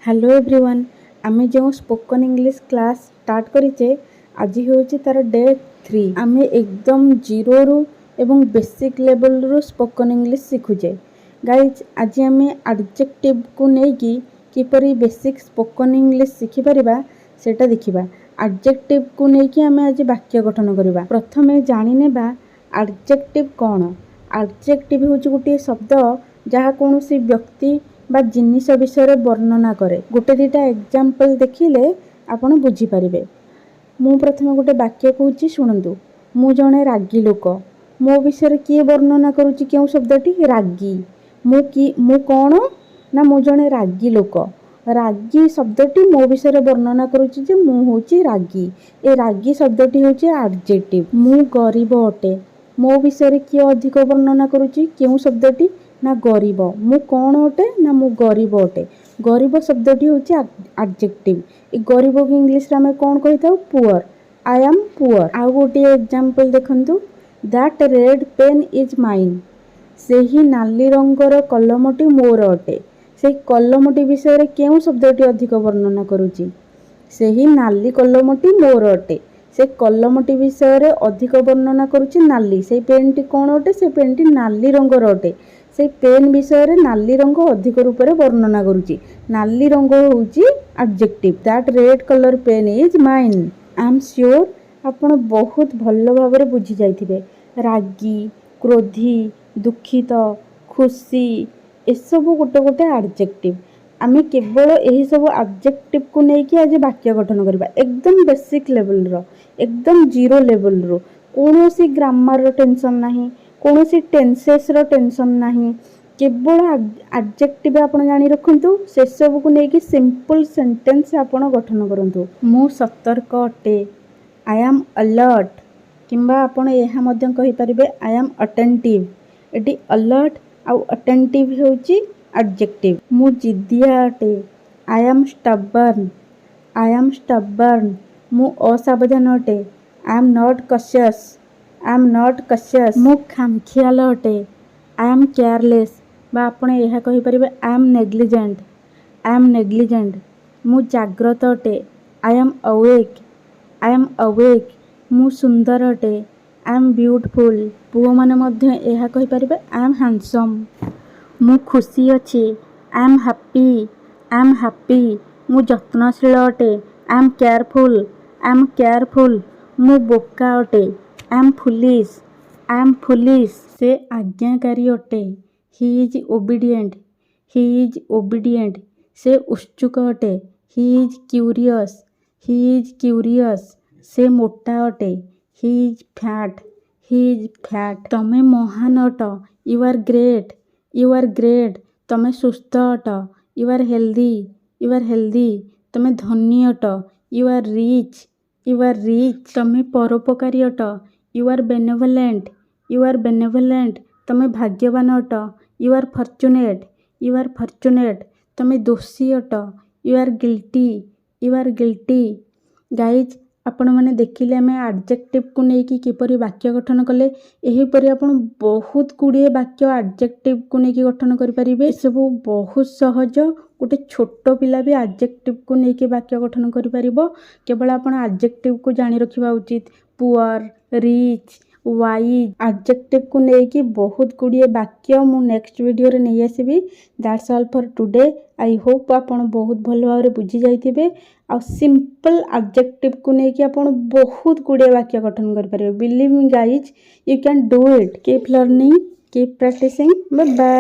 Hello everyone, ଆମେ ଯେଉଁ spoken English class start କରିଛେ, ଆଜି ହେଉଛି ତା'ର ଡେ 3। ଆମେ ଏକଦମ ଜିରୋରୁ ଏବଂ ବେସିକ୍ ଲେଭେଲରୁ ସ୍ପୋକନ୍ ଇଂଲିଶ ଶିଖୁଛେ। ଗାଇଜ୍, ଆଜି ଆମେ ଆଡ଼ଜେକ୍ଟିଭକୁ ନେଇକି କିପରି ବେସିକ୍ ସ୍ପୋକନ୍ ଇଂଲିଶ ଶିଖିପାରିବା, ସେଇଟା ଦେଖିବା। ଆଡ଼ଜେକ୍ଟିଭକୁ ନେଇକି ଆମେ ଆଜି ବାକ୍ୟ ଗଠନ କରିବା। ପ୍ରଥମେ ଜାଣିନେବା ଆଡ଼ଜେକ୍ଟିଭ କ'ଣ। ଆଡ଼ଜେକ୍ଟିଭ ହେଉଛି ଗୋଟିଏ ଶବ୍ଦ ଯାହା କୌଣସି ବ୍ୟକ୍ତି ବା ଜିନିଷ ବିଷୟରେ ବର୍ଣ୍ଣନା କରେ। ଗୋଟେ ଦୁଇଟା ଏକ୍ଜାମ୍ପଲ୍ ଦେଖିଲେ ଆପଣ ବୁଝିପାରିବେ। ମୁଁ ପ୍ରଥମେ ଗୋଟେ ବାକ୍ୟ କହୁଛି, ଶୁଣନ୍ତୁ। ମୁଁ ଜଣେ ରାଗି ଲୋକ। ମୋ ବିଷୟରେ କିଏ ବର୍ଣ୍ଣନା କରୁଛି? କେଉଁ ଶବ୍ଦଟି? ରାଗି। ମୁଁ କି ମୁଁ କ'ଣ ନା ମୁଁ ଜଣେ ରାଗି ଲୋକ। ରାଗି ଶବ୍ଦଟି ମୋ ବିଷୟରେ ବର୍ଣ୍ଣନା କରୁଛି ଯେ ମୁଁ ହେଉଛି ରାଗି। ଏ ରାଗି ଶବ୍ଦଟି ହେଉଛି ଆଡ଼ଜେକ୍ଟିଭ। ମୁଁ ଗରିବ ଅଟେ। ମୋ ବିଷୟରେ କିଏ ଅଧିକ ବର୍ଣ୍ଣନା କରୁଛି? କେଉଁ ଶବ୍ଦଟି ନା ଗରିବ। ମୁଁ କ'ଣ ଅଟେ ନା ମୁଁ ଗରିବ ଅଟେ। ଗରିବ ଶବ୍ଦଟି ହେଉଛି ଆଡ଼ଜେକ୍ଟିଭ। ଏ ଗରିବକୁ ଇଂଲିଶରେ ଆମେ କ'ଣ କହିଥାଉ? ପୁଅର୍। I am poor. ଆଉ ଗୋଟିଏ ଏକ୍ଜାମ୍ପଲ୍ ଦେଖନ୍ତୁ। That red pen is mine. ସେହି ନାଲି ରଙ୍ଗର କଲମଟି ମୋର ଅଟେ। ସେଇ କଲମଟି ବିଷୟରେ କେଉଁ ଶବ୍ଦଟି ଅଧିକ ବର୍ଣ୍ଣନା କରୁଛି? ସେହି ନାଲି କଲମଟି ମୋର ଅଟେ। ସେ କଲମଟି ବିଷୟରେ ଅଧିକ ବର୍ଣ୍ଣନା କରୁଛି ନାଲି। ସେଇ ପେନ୍ଟି କ'ଣ ଅଟେ? ସେ ପେନ୍ଟି ନାଲି ରଙ୍ଗର ଅଟେ। ସେଇ ପେନ୍ ବିଷୟରେ ନାଲି ରଙ୍ଗ ଅଧିକ ରୂପରେ ବର୍ଣ୍ଣନା କରୁଛି। ନାଲି ରଙ୍ଗ ହେଉଛି ଆଡ଼ଜେକ୍ଟିଭ। That red colour pen is mine. I am sure ଆପଣ ବହୁତ ଭଲ ଭାବରେ ବୁଝି ଯାଇଥିବେ। ରାଗି, କ୍ରୋଧୀ, ଦୁଃଖିତ, ଖୁସି, ଏସବୁ ଗୋଟେ ଗୋଟେ ଆଡ଼ଜେକ୍ଟିଭ। ଆମେ କେବଳ ଏହିସବୁ ଆଡ଼ଜେକ୍ଟିଭକୁ ନେଇକି ଆଜି ବାକ୍ୟ ଗଠନ କରିବା, ଏକଦମ ବେସିକ୍ ଲେଭେଲର, ଏକଦମ ଜିରୋ ଲେଭେଲରୁ। କୌଣସି ଗ୍ରାମାରର ଟେନସନ୍ ନାହିଁ, କୌଣସି ଟେନ୍ସେସ୍ର ଟେନସନ୍ ନାହିଁ। କେବଳ ଆଡ଼ଜେକ୍ଟିଭ ଆପଣ ଜାଣି ରଖନ୍ତୁ, ସେସବୁକୁ ନେଇକି ସିମ୍ପଲ୍ ସେଣ୍ଟେନ୍ସ ଆପଣ ଗଠନ କରନ୍ତୁ। ମୁଁ ସତର୍କ ଅଟେ। I am alert. କିମ୍ବା ଆପଣ ଏହା ମଧ୍ୟ କହିପାରିବେ, I am attentive. ଏଠି ଅଲର୍ଟ ଆଉ ଆଟେଣ୍ଟିଭ୍ ହେଉଛି ଆଡ଼ଜେକ୍ଟିଭ। ମୁଁ ଜିଦିଆ ଅଟେ। I am stubborn. I am stubborn. ମୁଁ ଅସାବଧାନ ଅଟେ। I am not cautious. I am not cautious. ମୁଁ ଖାମଖିଆଲ ଅଟେ। I am careless. ବା ଆପଣ ଏହା କହିପାରିବେ, I am negligent. I am negligent. ମୁଁ ଜାଗ୍ରତ ଅଟେ। I am awake. I am awake. ମୁଁ ସୁନ୍ଦର ଅଟେ। I am beautiful. ପୁଅମାନେ ମଧ୍ୟ ଏହା କହିପାରିବେ, I am handsome. ମୁଁ ଖୁସି ଅଛି। I am happy. I am happy. ମୁଁ ଯତ୍ନଶୀଳ ଅଟେ। I am careful. I am careful. ମୁଁ ବୋକା ଅଟେ। I am foolish. I am foolish. ସେ ଆଜ୍ଞାକାରୀ ଅଟେ। He is obedient. He is obedient. ସେ ଉତ୍ସୁକ ଅଟେ। He is curious. He is curious. ସେ ମୋଟା ଅଟେ। He is fat. He is fat. ତମେ ମହାନ ଅଟ। You are great. You are great. ତମେ ସୁସ୍ଥ ଅଟ। You are healthy. You are healthy. ତମେ ଧନୀ ଅଟ। You are rich. You are rich. ତମେ ପରୋପକାରୀ ଅଟ। You are benevolent. You are benevolent. ତମେ ଭାଗ୍ୟବାନ ଅଟ। You are fortunate. You are fortunate. ତମେ ଦୋଷୀ ଅଟ। You are guilty. You are guilty. Guys, ଆପଣମାନେ ଦେଖିଲେ ଆମେ ଆଡ଼ଜେକ୍ଟିଭକୁ ନେଇକି କିପରି ବାକ୍ୟ ଗଠନ କଲେ। ଏହିପରି ଆପଣ ବହୁତ ଗୁଡ଼ିଏ ବାକ୍ୟ ଆଡ଼ଜେକ୍ଟିଭକୁ ନେଇକି ଗଠନ କରିପାରିବେ। ଏସବୁ ବହୁତ ସହଜ। ଗୋଟେ ଛୋଟ ପିଲା ବି ଆଡ଼ଜେକ୍ଟିଭକୁ ନେଇକି ବାକ୍ୟ ଗଠନ କରିପାରିବ। କେବଳ ଆପଣ ଆଡ଼ଜେକ୍ଟିଭକୁ ଜାଣି ରଖିବା ଉଚିତ। ପୁଅର୍, ରିଚ୍, ୱାଇଜ୍, ଆଡ଼ଜେକ୍ଟିଭକୁ ନେଇକି ବହୁତ ଗୁଡ଼ିଏ ବାକ୍ୟ ମୁଁ ନେକ୍ସଟ ଭିଡ଼ିଓରେ ନେଇ ଆସିବି। That's all for today. I hope ଆପଣ ବହୁତ ଭଲ ଭାବରେ ବୁଝି ଯାଇଥିବେ ଆଉ ସିମ୍ପଲ୍ ଆଡ଼ଜେକ୍ଟିଭକୁ ନେଇକି ଆପଣ ବହୁତ ଗୁଡ଼ିଏ ବାକ୍ୟ ଗଠନ କରିପାରିବେ। Believe me, guys, you can do it. Keep learning, keep practicing. Bye bye.